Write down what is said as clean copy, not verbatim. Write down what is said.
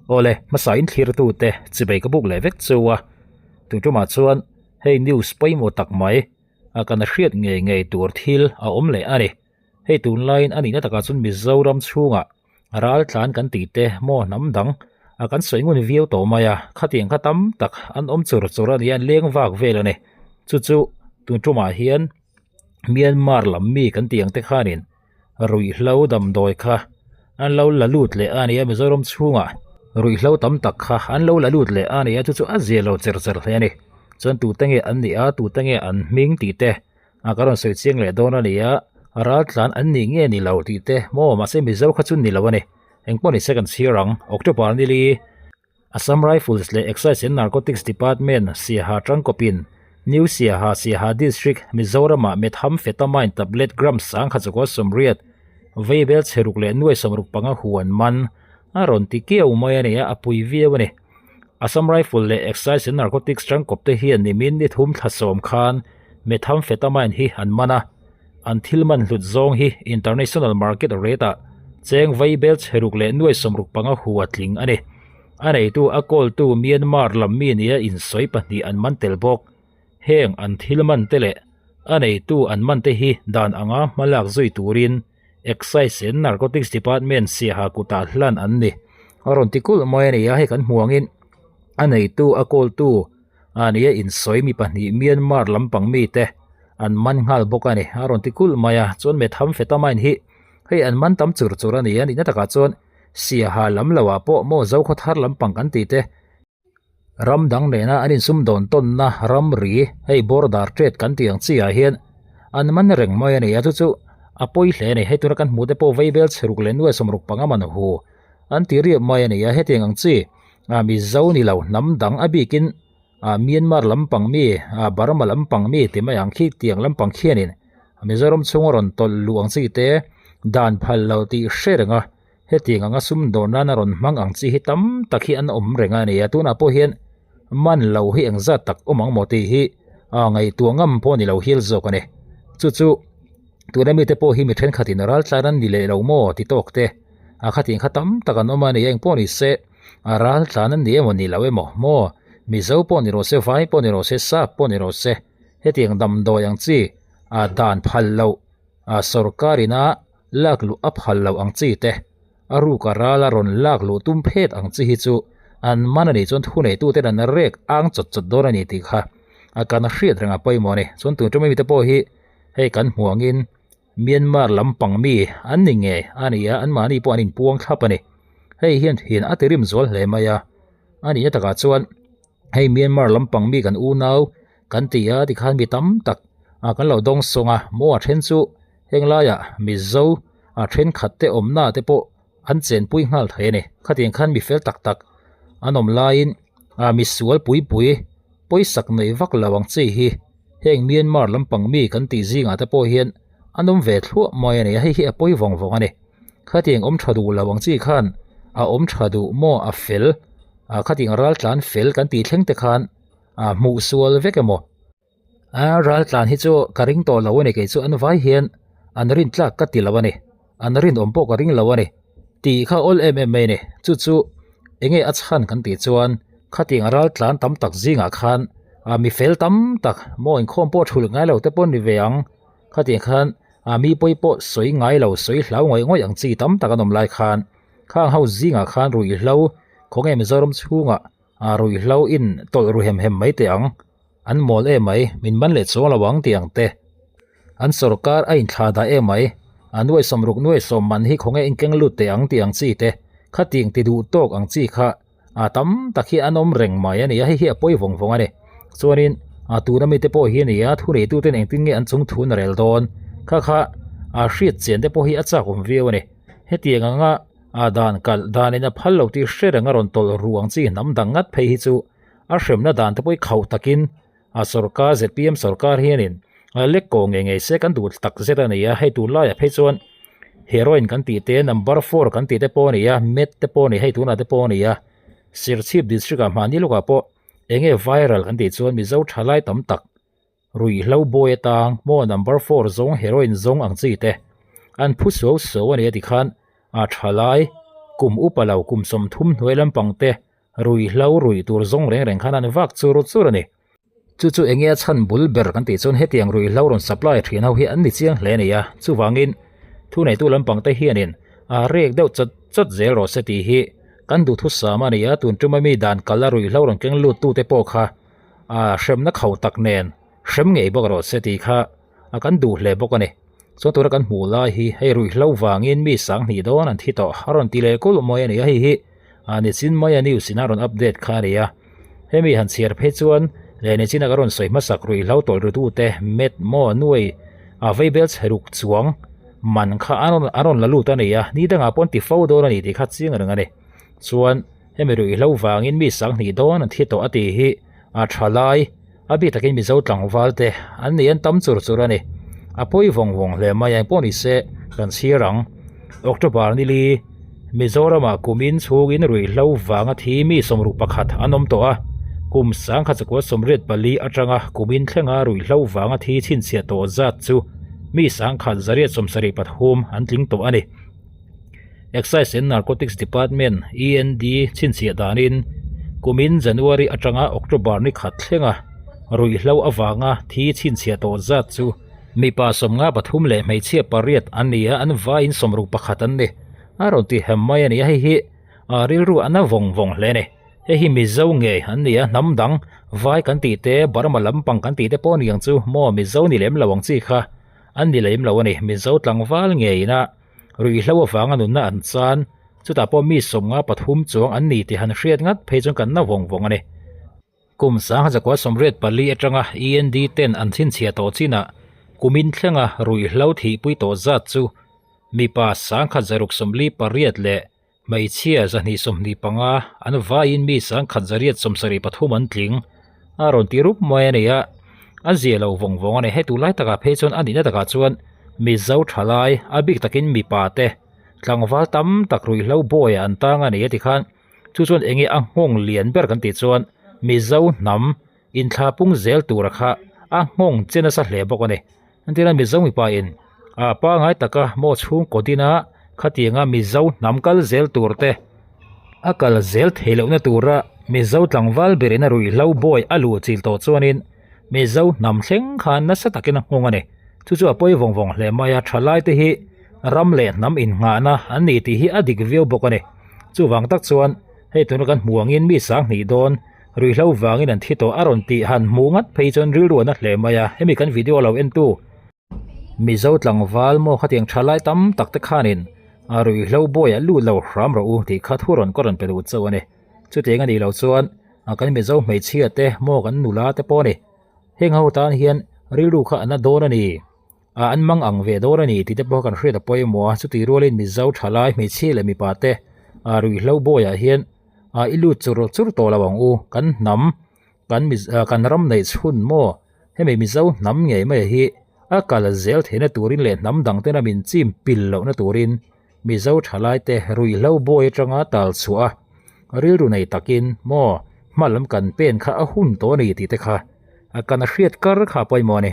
Awle, hmasa in thlirtute chibei ka buk leh vek chu a, tun tumah chuan hei news pawimawh tak mai a kan hriat ngei ngei tur thil a awm leh a ni. Hei tunlaiin a nihna takah chuan Mizoram chhungah ral tlan kan tih te maw hnam dang a kan sawi ngun viau tawh mai a, khatiang kha tam tak an awm chur chur a ni a, an leng vak vel a ni. Chu chu tun tumah hian Myanmar lam mi kan tih ang te khanin Ruihhlo damdawi kha an lo la lut leh a ni a, Mizoram chhungah ruihhlo tam tak kha an lo la lut leh a ni a, chu chu a zia lo cher cher hle a ni. Chuan tute nge an nih a, tute nge an hming tih te a ka rawn sawi chiang leh dawn a ni a, raltlan an nih nge ni lo tih te maw mahse Mizo kha chu ni lo a ni. Engpawh ni se kan chhiar ang, October nili Assam Rifles leh Excise and Narcotics Department Siaha tangkawpin New Siaha, Siaha District, Mizoram-ah Methamphetamine tablet gram 1028 veibel chheruk leh nuai 65 huan man a rawn ti kiau mai a ni a, a pui viau a ni. Assam Rifle leh Excise and Narcotics tangkawp te hian nimin ni thum thla sawm khan Methamphetamine hi an man a, an thil man hlut zawng hi international market rate-ah cheng veibel chheruk leh nuai 65 hu a tling a ni. A neitu a kawltu Myanmar lam mi nia insawi pahnih an man tel bawk. Heng an thil man te leh a neitu an man te hi dan anga hmalak zui turin Excise and Narcotics Department siaha kutah hlan an ni. A rawn ti kulh mai a ni a, hei kan hmu angin a neitu a kawltu a nia insawi mi pahnih Myanmar lampang mite an man nghal bawk a ni. A rawn ti kulh mai a, chuan Methamphetamine hi hei an man tam chur chur a ni a, nihna takah chuan Siaha lam lo ah pawh maw Zokhaw thar lampang kan tih te, ram dang nena an insum dawn tawnna ramri hei border trade kan tih ang chi ah hian an man reng mai a ni a, chu chu a pawi hle a ni. Hei tuna kan hmuh te pawh Vaibel chheruk leh nuai 65 man hu an ti riap mai a ni a, hetiang ang chi ah Mizo ni lo hnam dang a bikin ah Myanmar lampang mi ah Burma lampang mi ti mai ang khi tiang lampang khianin Mizoram chhunga rawn tawlh luh ang chi te dan phal lo tih hre reng a, hetiang anga sumdawn nana rawn hmang ang chi hi tam tak hi an awm reng a ni a, tunah pawh hian man lo hi engzat tak awm ang maw tih hi a ngaihtuah ngam pawh a ni lo hial zawk a ni. Chu chu tuna mite pawh hi mi thenkhatin ral tlan an ni leh lo maw ti tawk te a khatiang kha tam tak an awm a ni a, engpawh ni se a ral tlan an ni emaw ni lo emaw maw Mizo pawh ni rawh se vai pawh ni rawh se sap pawh ni rawh se hetiang damdawi ang chi a dan phal loh a sorkar ina lak luh a phal loh ang chi te a ruk a ral a rawn lak luh tum phet ang chi hi chu an man a nih chuan thuneitu ten an rek ang chawt chawt dawn a ni tih kha a kan hriat reng a pawimawh a ni. Chuan tun ṭawm mite pawh hi hei kan hmuh angin Myanmar lampang mi an ni ngei a ni a, anmahni pawh an inpuang thlap a ni. Hei hian hin a ti rim zual hle mai a, a nihna takah chuan hei Myanmar lampang mi kan unau kan ti a tikhan mi tam tak ah kan lo dawng sawng a maw a then chu heng laiah Mizo a thenkhat te awmna te pawh an chenpui nghal thei a ni khatiang khan mi fel tak tak an awm laiin ah misual pui pui pawisak nei vak lo ang chi hi heng Myanmar lampang mi kan tih zingah te pawh hian an awm ve thluah mai a ni a hei hi a pawi vawng vawng a ni khatiang awm tha duh lo ang chi khan a awm tha duh maw a fel ah khatiang ral tlan fel kan tih thleng te khan ah hmuh sual vek emaw a ral tlan hi chu ka ring tawh lo a ni kei chu an vai hian an rin tlak ka ti lo a ni an rinawm pawh ka ring lo a ni tih kha awl em em mai a ni chu chu enge a chhan kan tih chuan khatiang ral tlan tam tak zingah khan ah mi fel tam tak maw inkhawm pawh thulh ngai lo te pawh ni ve ang khatiang khan ah mi pawi pawh sawi ngai lo sawi hlau ngawih ngawih ang chi tam tak an awm lai khan khang ho zingah khan ruihhlo khawnge Mizoram chhungah ah ruihhlo in tawlh ru hem hem mai teh ang an mawl em mai min man leh chuang lo ang tih ang te an sorkar a inthla dah em mai a nuai 60 nuai 10 man hi khawnge in keng lut teh ang tih ang chi te khatiang ti duh tawk ang chi kha a tam tak hi an awm reng mai a ni a hei hi a pawi vawng vawng a ni chuanin a tuna mite pawh hi a ni a thu neituten engtin nge an chung thu an rel dawn kha kha a hriat chian te pawh hi a chak awm viau a ni hetiang anga a dan kalh danin a phal lo tih hre reng a rawn tawlh ru ang chi hnam dang ngat phei hi chu a hremna dan te pawh hi khauh takin a sorkar zpm sorkar hianin a lek kaw ngei ngei se kan duh tak zet a ni a hei tun laiah phei chuan heroin kan tih te number four kan tih te pawh a ni a met te pawh a ni hei tunah te pawh a ni a Serchhip district ah hmahni lawkah pawh eng nge viral kan tih chuan Mizo thalai tam tak ruihhlo bawi atang maw number four zawng heroin zawng ang chi te an phu suau suau a ni a tikhan a thalai. Kum upa lo kum 30 hnuai lampang te ruihhlo ruih tur zawng reng reng khan an vak chur chur a ni. Chu chu enge a chhan bul ber kan tih chuan hetiang ruihhlo rawn supply thin ho hi an ni chiang hle a ni a, chuvangin thuneitu lampang te hianin a rek deuh chawt chawt zel rawh se tih hi kan duhthusam a ni a, tun tuma mi dan kal a ruihhlo rawn keng lut tute pawh kha a hremna khauh tak nen hrem ngei bawk rawh se tih kha a kan duh hle bawk a ni. Chuan tuna kan hmuh lai hi hei ruihhlo vangin mi 2000 dawn an thi tawh a rawn ti leh kulh mai a ni a, hei hi a nichin mai a news in a rawn update kha a ni a. Hemi han chhiar phei chuan leh nichina ka rawn sawi hmasak ruihhlo tawlh ru tute met maw nuai a veibel chhe ruk chuang man kha a rawn a rawn la lut a ni a, ni dangah pawh an ti fo dawn a ni tih kha chiang reng a ni. Chuan hemi ruihhlo vangin mi 2000 dawn an thi tawh a tih hi a tha lai. A bik takin Mizo tlangval te an ni an tam chur chur a ni. A pawi vawng vawng hle mai a, engpawh ni se kan chhir ang. October ni li, Mizoramah kumin chhungin ruihhlo vanga thi mi 61 an awm tawh a, kum 1984 atanga kumin thlenga ruihhlo vanga thi chhinchhiah tawh zat chu mi 1873 an tling tawh a ni. Excise and Narcotics Department, END, chhinchhiah danin kumin January atanga October ni khat thlenga ruihhlo avanga thi chhinchhiah tawh zat chu mipa 53 leh hmeichhia pariat an ni a, an vaiin 61 an ni. A rawn ti hem mai a ni a, hei hi rilru a na vawng vawng hle a ni. Hei hi Mizo nge an ni a, hnam dang vai kan tih te, Burma lampang kan tih te pawh ni ang chu maw Mizo ni lem lo ang chi kha an ni lem lo a ni. Mizo tlangval ngeina Ruihhlo avanga nunna an chan, chutah pawh mi 53 chuang an ni tih han hriat ngat phei chuan kan na vawng vawng a ni. Kum 1984 atanga END ten an chhinchhiah tawh chinah kumin thlenga ruihhlo thihpui tawh zat chu mipa 1648 leh Hmeichhia 225 an vaiin mi 1873 an tling a rawn ti rup mai a ni a, a zia lo vawng vawng a ni. Hei tunlai takah phei chuan a nihna takah chuan Mizo thalai a bik takin mipa te tlangval tam tak ruihhlo bawiah an tang a ni a tikhan chu chuan enge a nghawng lian ber kan tih chuan Mizo hnam inthlapung zel tura kha a nghawng che nasa hle bawk a ni. Entirna Mizo mipa in a pangai taka maw chhungkaw dina khatianga Mizo hnam kal zel tur te a kal zel thei lohna tura Mizo tlangval berin a ruihhlo bawi a luh chil tawh chuanin Mizo hnam thleng khan nasa takin a nghawng a ni. Chu chu a pawi vawng vawng hle mai a, thalai te hi ram leh hnam innghahna an ni tih hi a dik viau bawk a ni. Chuvang tak chuan hei tuna kan hmu angin mi 2000 dawn Ruihhlo vangin an thi tawh a rawn tih han hmuh ngat phei chuan rilru an a hle mai a, hemi kan video lo entu Mizo tlangval maw khatiang tha lai tam tak te khanin a ruihhlo bawiah lut lo hram rawh u tih kha thu rawn ka rawn pe duh chauh a ni. Chutiang a nih loh chuan kan Mizo hmeichhia te maw kan nula te pawh a ni. Heng ho tan hian rilru kha an a dawn a ni. Ah an mang ang ve dawn a ni tih te pawh kan hriat a pawimawh a, chutih rualin Mizo thalai hmeichhia leh mipa te ah ruihhlo bawiah hian ah i lut chur chur tawh lo ang u, kan hnam kan Miz ah kan ram neih chhun maw hemi Mizo hnam ngei mai hi a kal zel theihna turin leh hnam dang tena min chim pil lohna turin Mizo thalai te ruihhlo bawi atanga tal chhuah a rilru nei takin maw hma lam kan pen kha a hun tawh a ni tih te kha kan hriat kar kha a pawimawh a ni.